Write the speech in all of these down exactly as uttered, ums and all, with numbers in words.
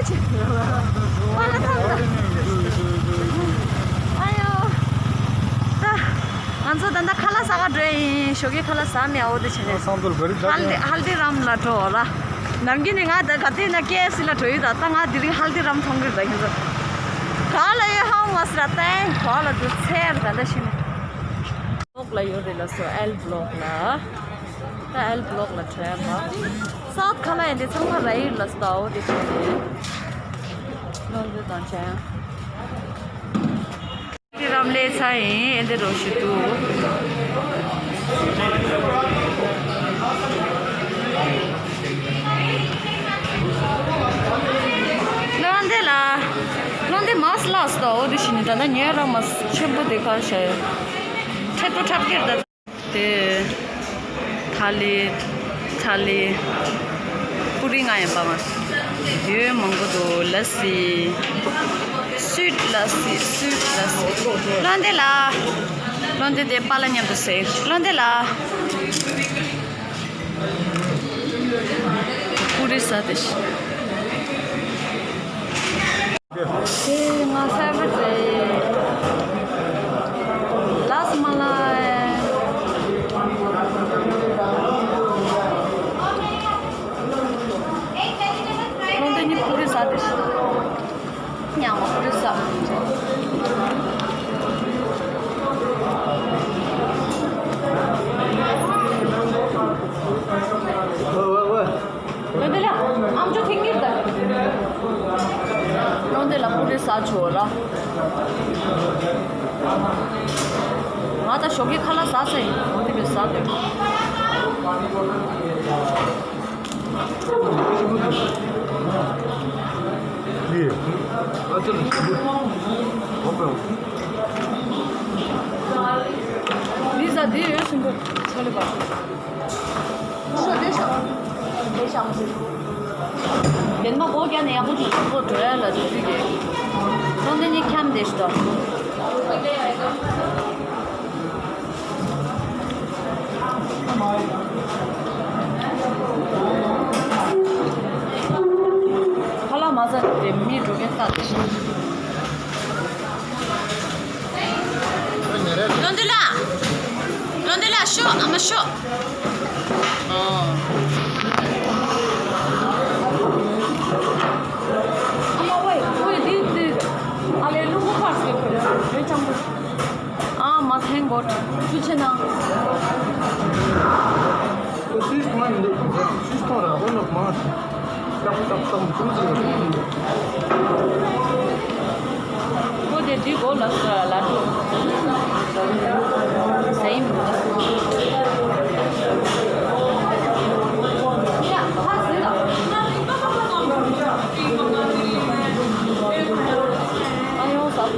ཨ་ཡོ། ད་ང་ཚོ་ད་ལྟ་ཁ་ལག་ཟ་ག་འགྲོ་ཡིན། ཞོགས་ཀའི་ཁ་ལག་ཟ་མེད་འོ་དེ་བྱས་ནས། ཧལ་དི་ཧལ་དི་རམ་ལ་འགྲོ་ལ། ནམ་རྒྱུན་ནས་ང་ད་ག་དེ་ན་ཀེ་ཨེཕ་སི་ལ་འགྲོ་ཡོད། ད་ད་ང་དེ་རིང་ཧལ་དི་རམ་མཐོང་གི་རེད། ད་ཁྱེད་ཚོ་ག་ལ་ཡོད། ཧའུ་མ་སི་ར་ཏན་ག་ལ་འགྲོ་ཚེར་ད་ལ་ཤི་ནས། ལོག་ལ་ཡོད་རེད་ལ་སོ་ཨེལ་བློག་ལ། ད་ཨེལ་བློག་ལ་འགྲོ་ཡ་མ། སའུཐ་ཁ་ལ་ཡིན་དེ་ཚང་མ་ར་ཡིར་ལ་སྟའོ་དེ་བྱས་ནས། ལོན་དེ་དང་བྱས། དེ་རམ་ལས་ཚ་ཡིན་ཨེ་འདི་རོ་ཞུ་དུ། ལོན་དེ་ལ། ལོན་དེ་མ་སི་ལ་སྟའོ་དེ་བྱས་ནས་ད་ལྟ་ཉེ་ར་མ་ཆེན་པོ་དེ་གར་བྱས། ཁྲེ་པོ་ཁྲབ་ཁེར་ད། དེ། ཐ་ལི། ཐ་ལི། པུ་རི་ང་ཡང་པ་མ། ཡོད་མང་པོ་འདུག་ལ་སི། སུའིཊ་ལ་སི། སུའིཊ་ལ་སི། ལོན་དེ་ལ། ལོན་དེ་དེ་པ་ལ་མཉམ་དུ་ཟེར། ལོན་དེ་ལ། པུ་རི་ཟ་དེ་ཤི། དེ་ང་ས་བར་རེད། ལ་སི་མ་ལ། ཁོང་དེ་ནི་པུ་རི་ཟ་དེ་ཤི། ཉང་མ་པུ་རི་ཟ། ལོན་དེ་ལ་ཨམ་ཅོག་ཐིང་གིར་ད། ལོན་དེ་ལ་པུ་རི་ཟ་ཆོག་ལ། ང་ད་ཞོགས་ཀའི་ཁ་ལག་ཟ་ས་ཡིན། འོ་དེ་བས་ཟ་འདོད། ལི་ཟ་འདི་ཡོད་སུན་པོ་ཆ་ལེ་བ། ཤོ་དེ་ཤོ། དེ་ཤོ། དེ་མ་གོ་རྒྱ་ནས་ཡག་པོ་བྱུང་། ཤོ་གྲོ་ཡ་ལ་དུས་ཚོད་ཀྱི། ཁོང་དེ་ནི་འཁྱམ་བསྡད་ཤོ། ཁ་ལག་མ་ཟ་དེ་མི་འགྲོ་མཁན་ལྟ་དེ་ཤོ། ལོན་དེ་ལ། ལོན་དེ་ལ་ཤོ། ཨ་མ་ཤོ། ཨ་མ་ཝེ་ཝེ་དེ་དེ། ཨ་ལེ་ལུ་གུ་ཕར་སི་ཕར་རེ་ཅང་། ཨ་མ་ཐེང་གོ་ཐུགས་ཆེ་ན། This one, this one, I don't know much. ཁོ་དེ་དུས་གོ་ལ་ལ་ལ་ཟེམ། ཨ་ཡོང་ས།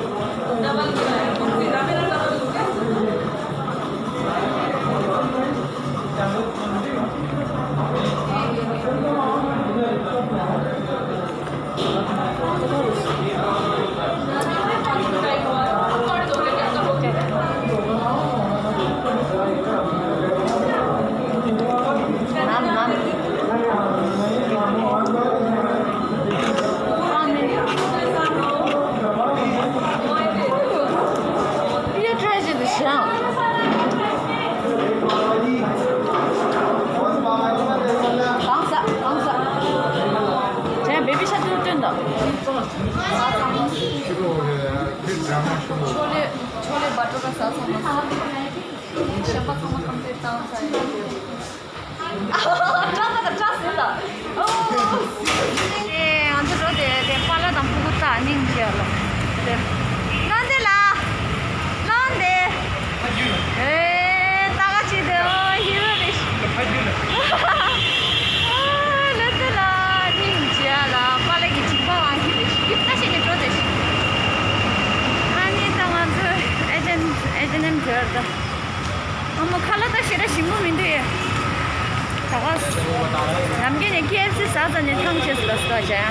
གང་ཟ་གང་ཟ། ཁྱེད་བེ་བི་ཤ་ཏུ་སྟོན་དང་། ཆོ་ལེ་ཆོ་ལེ་བ་ཏོ་ར་ཟ་ཚང་མ། གཞན་པ་ཚང་མ་ཀམ་པི་ལིཊ་བཏང་ཚར་ཡིན། ཨ་ཧ་ཧ། སྐྲ་ད་ད་སྐྲ་ཟེར་ད། ཨོ། ཨེ་ང་ཚོ་འགྲོ་དེ་དེ་པཱ་ལགས་དང་ཕྲུ་གུ་ད་སྙིང་རྗེ་ལ། དེ་ལོན་དེ་ལ། ལོན་དེ། ཨེ་ད་ག་ཅི་དེ། ཨོ་ཧི་རོ་རེ་ཤི། ཨོ་ལོན་དེ་ལ་སྙིང་རྗེ་ལ། པཱ་ལགས་ཀྱི་ཇིང་པ་ཝང་ཧི་རེ་ཤི། ད་ཤི་ནི་འགྲོ་དེ་ཤི། ཨ་ནི་ད་ང་ཚོ་ཨེ་ཇེན་ཨེ་ཇེན་ཨེམ་འགྲོ་ད། ཨ་མ་ཁ་ལག་ད་ཞེ་དྲག་ཞིམ་པོ་མི་འདུག་ཡ། ད་ག་ནམ་རྒྱུན་ནས་ཀེ་ཨེཕ་སི་ཟ་ཟ་ནས་ཐང་ཆད་སོང་ད་ཟ་བྱ་ཡ།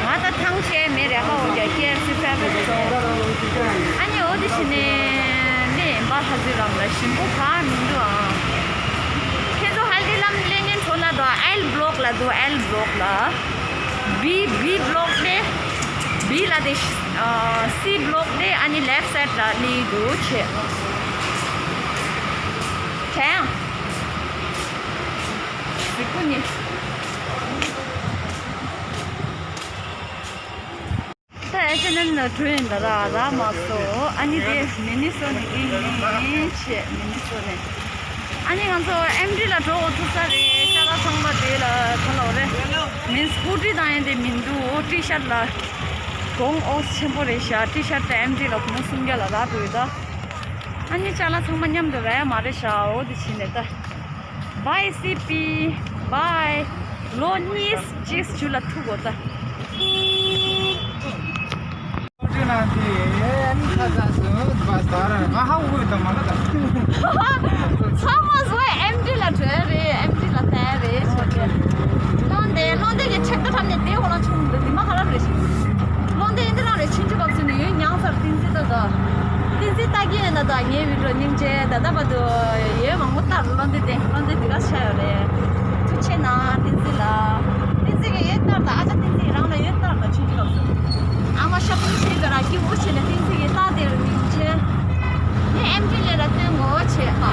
ང་ད་ཐང་ཆད་མེད་རེད། ཧ་འོ་རྒྱ་ཀེ་ཨེཕ་སི་ཕེ་བ་རི་ཊི་སོང་། ཨ་ནི་འོ་དེ་བྱས་ནས་ལེ་ཡིན་པ་ཧ་ཟི་རམ་ལ་ཞིམ་པོ་ག་མི་འདུག་ཨ། ཁྱེད་ཚོ་ཧལ་དི་རམ་ལེན་ཉན་ཚོ་ན་དོ་ཨེལ་བློག་ལ་དོ་ཨེལ་བློག་ལ། བི་བི་བློག་ བི་ལ་དེ། ཨ། སི་བྷི་ལོག་དེ་ཨ་ནི་ལེཕ་སའིཌ་ལ་ལི་འདུག་བྱས། དྲན། གཟིགས་པོ་ནི། ད་ཨེ་ཅེ་ནན་ན་བྲོས་ཡིན་ད་ར་ར་མ་སོ། ཨ་ནི་དེ་མི་ནི་སོ་ནི་གི་ཡིན་བྱས། མི་ནི་སོ་ནི། ཨ་ནི་ང་ཚོ་ཨེམ་ཊི་ལ་འགྲོ་འོ་ཐུག་ས་རེད། ཅ་ལག་ཚང་མ་དེ་ལ་ཐ་ལོ་རེད། མིན་སི་ཧུ་ཊི་དང་ཡན་དེ་མི་འདུག་ཊི་ཤར་ལ་གོང་ཨོ་ཆེན་པོ་རེད་ཤག་ཊི་ཤར་དེ་ཨེམ་ཊི་ལ་གོང་སུམ་བརྒྱ་ལ་རག་འདུག་ད། ཨ་ནི་ཅ་ལག་ཚང་མ་མཉམ་དུ་རག་ཡ་མ་རེད་ཤག་འོ་དེ་བྱས་ནས་ད། བའི་སི་པི། བའི། ལོ་གཉིས་ཅིག་ཞུ་ལ་ཐུག་གོ་ད། ཚང་མ་བཟོ་ཨེམ་ཊི་ལ་བྲོས་རེད། ཨེམ་ཊི་ལ་བལྟས་རེད་བྱས་ཏེ། བློན་འདས་བློན་འདས་ཀྱི་ཁྲེག་ཏུ་ཁྲམ་ནས་དེ་འོ་ལ་ཆུང་འདི་མ་ཁ་རབ་རེད་ཤག་བློན་འདས་འདི་རང་རེད། ཆུང་ཆུང་བབས་སུ་ནས་ཡོད་མྱངས་ཚར། བསྟན་འཛིན་ལྟ་ད། བསྟན་འཛིན་ལྟ་གི་ཡོད་ན་ད་ངའི་བི་ཌི་ཡོ་སྙིང་རྗེ། ད་ལྟ་བར་དུ་ཡོད་མང་པོ་ལྟར་བློན་འདས་དེ་བློན་འདས་འདི་ག་ཆ་ཡོད་རེད། ཐུགས་ཆེ་གནང་བསྟན་འཛིན་ལ། བསྟན་འཛིན་གྱི་ཡོད་ལྟར་ད། ཨ་ཅག་བསྟན་འཛིན་རང་ལ་ཡོད་ལྟར་ད། ཆུང་ཆུང་བབས་སུ། ཨ་མ་ཤ་ཕུང་ཤེས་ག་ར་སྐྱིད་པོ་བྱས་ནས་བསྟན་འཛིན་གྱི་ལྟ་དེ་རུ་སྙིང་རྗེ། ངས་ཨེམ་ཊི་ལས་ལ་བསྟན་ངོ་བོ་བྱས་ཨ།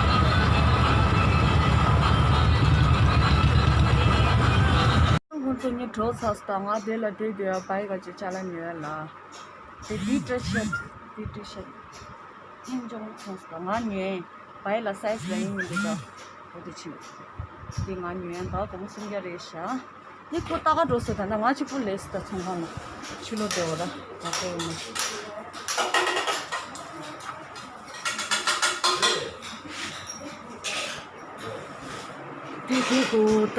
ཁོང་ཚོ་གཉིས་གྲོགས་ཚར་སོང་། ད་ང་དེ་ལ་བསྡད་དུས་བའི་ག་ཅིག་ཅ་ལག་ཉོས་ལ། དེ་འདི་ཊི་ཤར་ཊི། འདི་ཊི་ཤར་ཊི། ཨིན་ཅོང་ཚོང་སོང་། ང་ཉོས། བའི་ལ་སའི་ཛི་ལ་ཡིན་མི་འདུག་ད། འོ་དེ་ཕྱིན། འདི་ང་ཉོས་ཡིན་ད། སྒོར་མོ་སུམ་བརྒྱ་རེད་ཤག་འདི་ཁོ་ལྟ་ག་འགྲོ་སོང་། ད་ནི་ང་གཅིག་པུ་ལས་སོང་ད། ཚོང་ཁང་ལ་ཕྱི་ལོགས་བསྡད་འོ་ད། ང་ཁོ་ཡོང་མ་ཤེས། དེ་དེ་གོ་ད།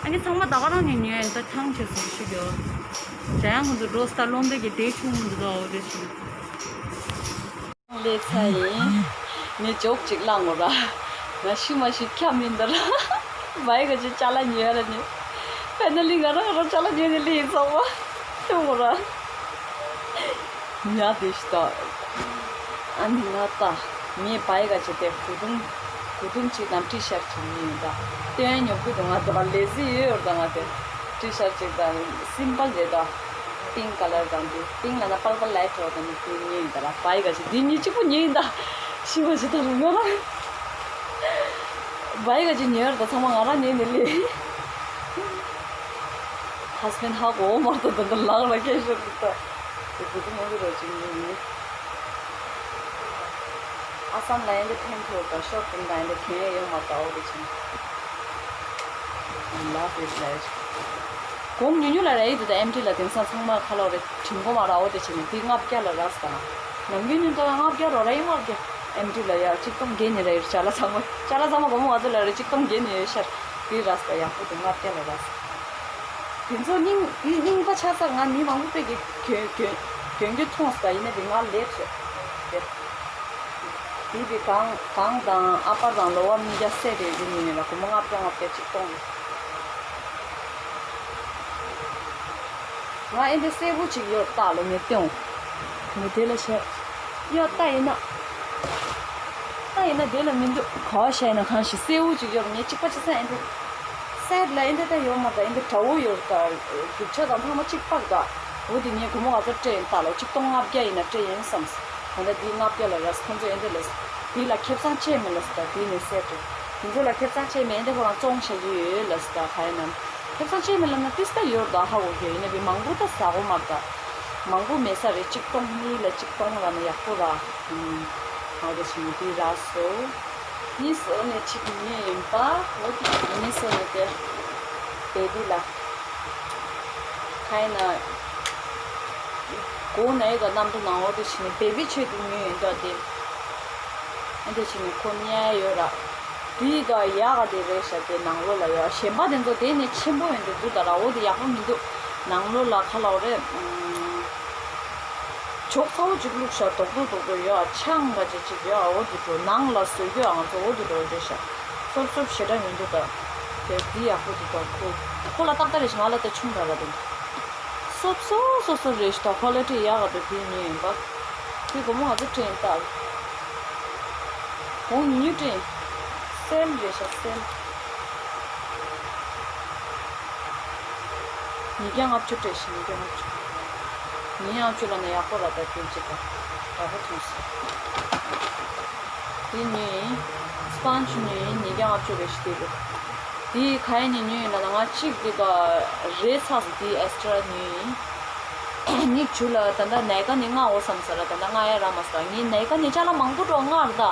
ཨ་ནི་ཚང་མ་ད་ག་རང་ནས་ཉོས་ཡིན་ད། ཐང་ཆད་སོང་ཤི་རྒྱོ། དྲན་ཁོང་ཚོ་འགྲོ་སྟ་ལོང་འདི་གི་དེ་ཆུང་མི་འདུག་ད། འོ་དེ་ཆུང་ལས་ཚ་ཡིན། ངས་ཇོག་ཅིག་བླངས་ངོ་ར། ང་ཤི་མ་ཤི་ཁྱམས་མིན་ད་ར། བའི་ག་ཅིག་ཅ་ལག་ཉོས་ར་ནི། ཕ་ནི་ལི་ང་རང་ང་རང་ཅ་ལག་ཉོས་ནི་ལི་ཡིན་ཚང་མ་ཐུག་ངོ་ར། ཉ་དེ་ཤི་ད། ཨ་ནི་ང་ད། ངས་བའི་ག་ཅིག་དེ་གུ་དུང་། གུ་དུང་ཅིག་དང་ཊི་ཤར་ཊི་ཅིག་ཉོས་ཡིན་ད། སྟོན་ཉོ་གི་འདུག་ང་ད་ལེ་ཟི་ཡོད་ཡོད་ད། ང་དེ་ཊི་ཤར་ཊི་ཅིག་དང་སིམ་པལ་རེད་ད། པིང་ཀ་ལར་དང་དེ་པིང་ལ་ན་པར་པལ་ལའིཊ་འོ་ད་ནི་དེ་ཉོས་ཡིན་ད་ར། བའི་ག་ཅིག་དེ་གཉིས་གཅིག་པུ་ཉོས་ཡིན་ད། ཤི་མ་ཤི་ད་ར་ང་རང་། བའི་ག་ཅིག་ཉོས་ཡོད་ད། ཚང་མ་ང་རང་ཉོས་ནི་ལི། ཧ་སི་བྷེན་ཌི་ཧ་གོ་མར་ད་ད་ད་ལག་ལ་ཁྱེར་ཤོར་འདུག་ད། དེ་དེ་དུ་མོ་གི་རོ་ཅིག་ཉོས་ནི། ཨ་སམ་ལ་ཡན་དེ་ཕན་ཐོགས་ད། ཤོར་ཏུ་ད་ཡན་དེ་གན་ཡོད་མ་ད། འོ་དེ་ཆེན། ལ་དེ་ལ་ཡ་ཅིག་གོང་ཉུང་ཉུང་ལ་ར་ཡི་དུ་ད། ཨེམ་ཊི་ལ་དེང་སང་ཚང་མ་ཁ་ལོ་རེ་དྲིན་གོ་མ་ར། འོ་དེ་ཆེན་དེ་ལྔ་བརྒྱ་ལ་ར་སི་ད། ནམ་རྒྱུན་ཉུང་ད་ལྔ་བརྒྱ་རོ་ར་ཡི་ལྔ་བརྒྱ། ཨེམ་ཊི་ལ་ཡ་གཅིག་སྟོང་བརྒྱད་ཉིན་ར་ཡི། ཅ་ལག་ཚང་མ་ཅ་ལག་ཚང་མ་གོ་མོ་ང་ཚོ་ལ་རེ་གཅིག་སྟོང་བརྒྱད་ཉིན་ཡོད་ཤར། དེ་ར་སི་ད་ཡག་པོ་དེ་ལྔ་བརྒྱ་ལ་ར་སི། དེ་ཚོ་རྙིང་དེ་རྙིང་པ་ཆགས་ས། ང་མི་མང་པོ་དཔེ་གི་གྱོན་གྱོན་གྱོན་གྱོན་མཐོང་ས། ཡིན་ན་དེ་ང་ལེབ་ཤོག་དེ། དེ་དེ་གང་གང་དང་ཨ་པར་དང་ལོ་བར་གཉིས་ཀ་སེ་རེད། དེ་ཉིན་ལ་སྒོར་མོ་ལྔ་བརྒྱ་ལྔ་བརྒྱ་གཅིག་སྟོང་རེད། ང་ཨེ་འདི་སེར་པོ་ཅིག་ཡོད་ལྟ་ལོ་ངས་སྟོན། ངས་དེ་ལ་བཤད། ཡོད་ལྟ་ཡིན་ན། ལྟ་ཡིན་ན་དེ་ལ་མི་འདུག་ག་བ་བཤད་ན་གང་ཞིག་སེར་པོ་ཅིག་ཡོད། ངས་གཅིག་པ་ཅི་ས་ཨེ་འདི། སེར་ལ་ཨེ་འདི་ལྟ་ཡོད་མ་ད། ཨེ་འདི་དྲ་བོ་ཡོད་ལྟ། རྒྱུ་ཆ་དང་ཚང་མ་གཅིག་པ་ད། འོ་དེ་ངས་སྒོར་མོ་ག་ཚོད་སྤྲད་ཡིན་ལྟ་ལོ། གཅིག་སྟོང་ལྔ་བརྒྱ་ཡིན་ན་སྤྲད་ཡིན་བསམ། ད་ལྟ་འདི་ལྔ་བརྒྱ་ལ་ར་སི་ཁོང་ཚོ་ཨེ་འདི་ལ་སི། དེ་ལ་ཁེ་བཟང་ཆེ་མེད་ལ་སི་ད། དེ་ནས་སེར་ཏེ། དེ་ཚོ་ལ་ཁེ་བཟང་ཆེ་མེད། ཨེ་འདི་ཁོ་རང་བཙོང་བྱ་རྒྱུ་ཡོད་ལ་སི་ད། ག་ཡིན་ན། ཁེ་བཟང་ཆེ་མེད་ལབ་ན་ཏིས་ད་ཡོད་ད་ཧ་གོ་གི་ཡིན་ན་བི་མང་པོ་ད་ཟ་གོ་མ་ད། མང་པོ་མེད་ས་རེད། གཅིག་སྟོང་གཉིས་ལ་གཅིག་སྟོང་ལ་ནི་ཡག་པོ་ར། ཨུམ། ང་དེ་བཞིན་དེ་ར་སོ། གཉིས་སོ་ནས་གཅིག་ཉོས་ཡིན་པ། འོ་དེ་གཉིས་སོ་ནས་དེ། བེ་བི་ལ། ག་ཡིན་ན། གོ་ན་ཡོད་ད་གནམ་གྲུ་ནང་འོ་དེ་བཞིན་བེ་བི་ཆོས་དེ་ཉོས་ཡིན་ད་དེ། ཨ་དེ་བཞིན་ཁོ་ཉལ་ཡོད་ར། དེ་ད་ཡག་ག་དེ་རེད་ཤག་དེ་ནང་ལོགས་ལ་ཡ་གཞན་པ་དེ་ཚོ་དེ་ནས་ཆེན་པོ་ཡོད་འདུག་འདུག་ད་ར། འོ་དེ་ཡག་པོ་མི་འདུག་ནང་ལོགས་ལ་ཁ་ལག་རེད། ཨུམ། ཇོག་ཚ་བོ་གཅིག་བླུགས་ཤག་རྡོག་རྡོག་རྡོག་རྡོག་ཡ། ཆང་འདྲ་ཅིག་ཅིག་ཡ། འོ་དེ་འགྲོ་ནང་ལ་བཟོས་རྒྱུ་ང་ཚོ་འོ་དེ་འགྲོ་རེད་ཤག་སོབ་སོབ་ཞེ་དྲག་མི་འདུག་ད། དེ་དེ་ཡག་པོ་འདུག་ད། ཁོ་ཁོ་ལ་ཏག་ཏག་རེད་ཤག་ང་ལ་ད་ཆུང་དྲགས་ར་དེ། སོབ་སོབ་སོབ་སོབ་རེད་ཤག་ད། ཁོ་ལ་ཏྲི་ཡག་ག་ད་དེ་ཉོས་ཡིན་པ། དེ་སྒོར་མོ་ང་ཚོ་སྤྲད་ཡིན་ད། གོང་ཉུང་ཉུང་སྤྲད་ཡིན། སེལ་རེད་ཤག་སེལ། ཉིས་བརྒྱ་ལྔ་བཅུ་སྤྲད་ཤིང་། ཉིས་བརྒྱ་ལྔ་བཅུ། ཉིས་བརྒྱ་ལྔ་བཅུ་ལ་ནི་ཡག་པོ་ར། ད་སྐྱོན་ཅིག་དང་ཡག་པོ་ཐོན་སོང་། དེ་ནི་སྤོན་ཇི་ནི་ཉིས་བརྒྱ་ལྔ་བཅུ་རེ་ཞིག་དེ་ལུ། དེ་ག་ཡིན་ནི་ཉོས་ཡིན་ན། ང་གཅིག་དེ་ག་རེ་ཚ་སི་དེ་ཨེག་སི་ཊ་ར་ཉོས་ཡིན། ནི་ཇུ་ལ་ད་ལྟ་ནའི་ཀ་ནི་མངགས་འོ་བསམ་ས་ར། ད་ལྟ་མངགས་ཡ་རག་མ་སོང་། ངས་ནའི་ཀ་ནི་ཅ་ལག་མང་པོ་འགྲོ་མངགས་ར། ད་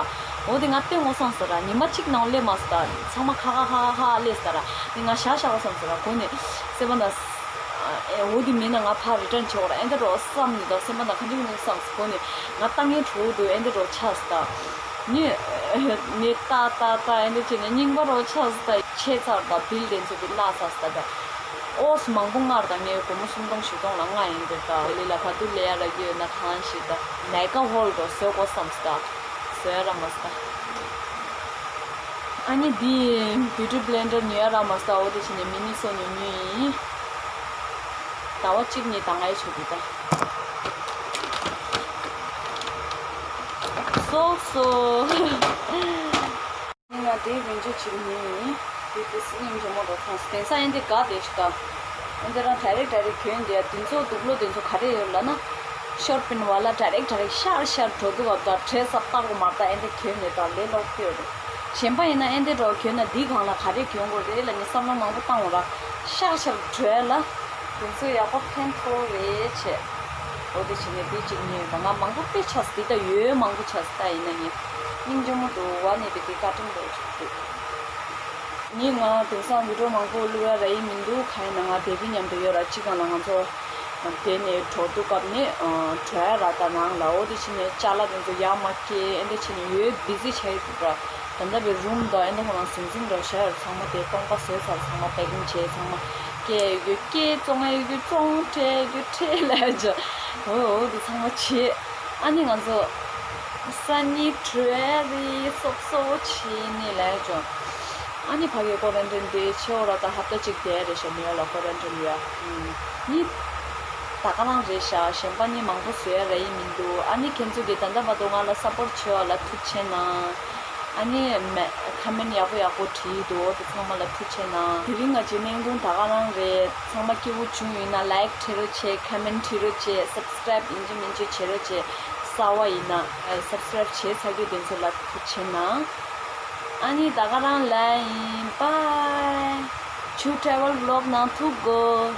འོ་དེ་ང་སྟོན་འོ་བསམ་ས་ར། ཉི་མ་གཅིག་ནང་སླེབས་མ་སོང་། ད་ཚང་མ་ཁ་ཁ་ཁ་ཁ་ཁ་སླེབས་ས་ར། ནི་ང་ཞག་ཞག་འོ་བསམ་ས་ར། གོ་ནི་སེམས་པ་ན་ཨེ་འོ་དེ་མིན་ན་ང་ཕར་རི་ཊན་བྱེད་འོ་ར། ཨེ་འདྲ་འགྲོ་བསམ་ནི་ད་སེམས་པ་ན་ག་འདྲ་ཡིན་བསམ་སོང་། གོ་ནི་ང་ལྟ་ངན་གྲོགས་འདུག་ཨེ་འདྲ་འགྲོ་ཆགས་སོང་། ད་ནི་ནི་ཏ་ཏ་ཏ་ཨེ་འདྲ་བྱས་ནས་རྙིང་པ་འགྲོ་ཆགས་སོང་། ད་ཆད་ཚར། ད་བིལ་དེ་ཚོ་དེ་བརླག་ཚར་སོང་། ད་འོ་སུ་མང་པོ་མངགས་ར། ད་ངས་སྒོར་མོ་སུམ་སྟོང་བཞི་སྟོང་ལ་མངགས་ཡིན་འདུག་ད་འོ་ལི་ལ་ག་དུས་ལེ་ཡ་ར་གི་ཡོད་ན་གང་ཞིག་ད་ནའི་ཀ་ཧོལ་འགྲོ་བཟོ་དགོས་བསམ་སོང་། ད་བཟོ་ཡ་རག་མ་སོང་། ཨ་ནི་འདི་བིའུ་ཊི་བྷི་ལེན་ཌར་ཉོ་ཡ་རག་མ་སོང་། འོ་དེ་བྱས་ནས་མི་ནི་སོ་ཉོ་ཉོས་ཡིན། ཟླ་བ་གཅིག་གཉིས་ད་ང་ཡི་ཆོག་གི་ད། སོ་སོ། ནི་ང་དེའི་བེད་སྤྱོད་བྱེད་ཀྱི་མིན། དེ་དེ་སྲིད་ཉིན་ཇོ་མོ་འགྲོ་ཐོངས། དེང་སང་ཨེ་འདི་དགའ་བསྡད་ཤག་ཨེ་འདི་རང་ཌའི་རེག་ཌའི་རེག་གྱོན་འདི་ཡ། དེ་ཚོ་དུག་ལོག་དེ་ཚོ་ག་རེ་ཡོད་ལབ་ན། ཤོར་པིན་བ་ལ་ཌའི་རེག་ཌའི་རེག་ཤར་ཤར་འགྲོ་འདུག་ག་ད་བྲེ་སབ་ལྟ་དགོས་མ་རེད། ད་ཨེ་འདི་གྱོན་ནས་ད་ལས་སླ་པོ་ཡོད་རེད། གཞན་པ་ཡིན་ན་ཨེ་འདི་འགྲོ་གྱོན་ན་འདི་སྒང་ལ་ག་རེ་གྱོན་དགོས་རེད་ལབ་ནས་བསམ་བློ་མང་པོ་བཏང་བ་ར། ཤར་ཤར་བྲོས་ལ། དེ་ཚོ་ཡག་པོ་ཕན་ཐོགས་རེད་བྱས། འོ་དེ་བྱས་ནས་དེ་གཅིག་ཉོས་པ། ང་མང་པོ་དཔེ་ཆགས་སོང་། དེ་ད་ཡོད་མང་པོ་ཆགས་སོང་། ད་ཡིན་ན་ངས་སྙིང་རྗེ་མོ་འདུག་བ། ནི་དེ་དེ་བཀའ་དྲིན་འདུག་འདུག་ནི་ང་དེང་སང་བི་ཌིའོ་མང་པོ་བླུག་ཡ་རག་ཡི་མི་འདུག་གང་ཡིན་ན་ང་བེ་བི་མཉམ་དུ་ཡོད་ར། གཅིག་སྒང་ལ་ང་ཚོ་དེ་ནས་འགྲོ་དུས་སྐབས་ནས་བྲོས་ཡ་ར། ད་ནང་ལ་འོ་དེ་བྱས་ནས་ཅ་ལག་དེ་ཚོ་ཡར་མར་སྐྱེལ། ཨེ་འདྲ་བྱས་ནས་ཡོད་བི་ཟི་ཆགས་ཡི་འདུག་ར། ད་ལྟ་བའི་རུམ་དང་ཨེ་འདྲ་ཁོ་རང་ཟིང་ཟིང་འདྲ་བོ་བྱས་ཡོད་ར། ཚང་མ་དེ་སྟོང་པ་བཟོས་ཚར། ཚང་མ་པེ་ཀིང་བྱས། ཚང་མ་སྐྱེལ་ཡོད་སྐྱེལ། བཙོང་ཡ་ཡོད་རྒྱུ་བཙོང་། སྤྲད་ཡ་ཡོད་རྒྱུ་སྤྲད་ལབ་ཡ་ཅོ། འོ་འོ་དེ་ཚང་མ་བྱས། ཨ་ནི་ང་ཚོ་སང་ཉིན་བྲོས་རེད། སོབ་སོབ་བྱས་ནས་ལབ་ཡ་ཅོ། ཨ་ནི་ཕ་གིའི་ཀོ་རན་ཊིན་དེ་ཆེ་བོ་ར། ད་ཧབ་ཏ་གཅིག་བསྡད་ཡ་རེད་ཤག་མི་ཡ་ལ་ཀོ་རན་ཊིན་ཡ། ཨུམ། ནི་ད་ག་རང་རེད་ཤག་གཞན་པ་ནི་མང་པོ་བཟོ་ཡ་རག་ཡི་མི་འདུག་ཨ་ནི་ཁྱེད་ཚོ་གིས་ད་ལྟ་བར་དུ་ང་ལ་སབ་པོར་བྱེད་པ་ལ་ཐུགས་རྗེ་གནང་། ཨ་ནི་མེ་ཁོ་མེན་ཡག་པོ་ཡག་པོ་བྲིས་འདུག་འོ་དེ་ཚང་མ་ལ་ཐུགས་རྗེ་གནང་། དེ་རིང་ང་བྱེད་གནད་དོན་ད་ག་རང་རེད། ཚང་མ་སྐྱིད་པོ་བྱུང་ཡོད་ན་ལའིཀ་བྲིས་རོགས་བྱེད། ཁོ་མེན་བྲིས་རོགས་བྱེད། སབ་སི་ཀ་རའིབ་ཡིན་གཅིག་མིན་གཅིག་བྱེད་རོགས་བྱེད། གསར་པ་ཡིན་ན་སབ་སི་ཀ་རའིབ་བྱས་ཚར་རྒྱུ་དེ་ཚོ་ལ་ཐུགས་རྗེ་གནང་། ཨ་ནི་ད་ག་རང་ལ་ཡིན། Bye. ཆུ་ཊེ་རེ་ཝལ་བི་ལོག་ནང་ཐུག་གོ།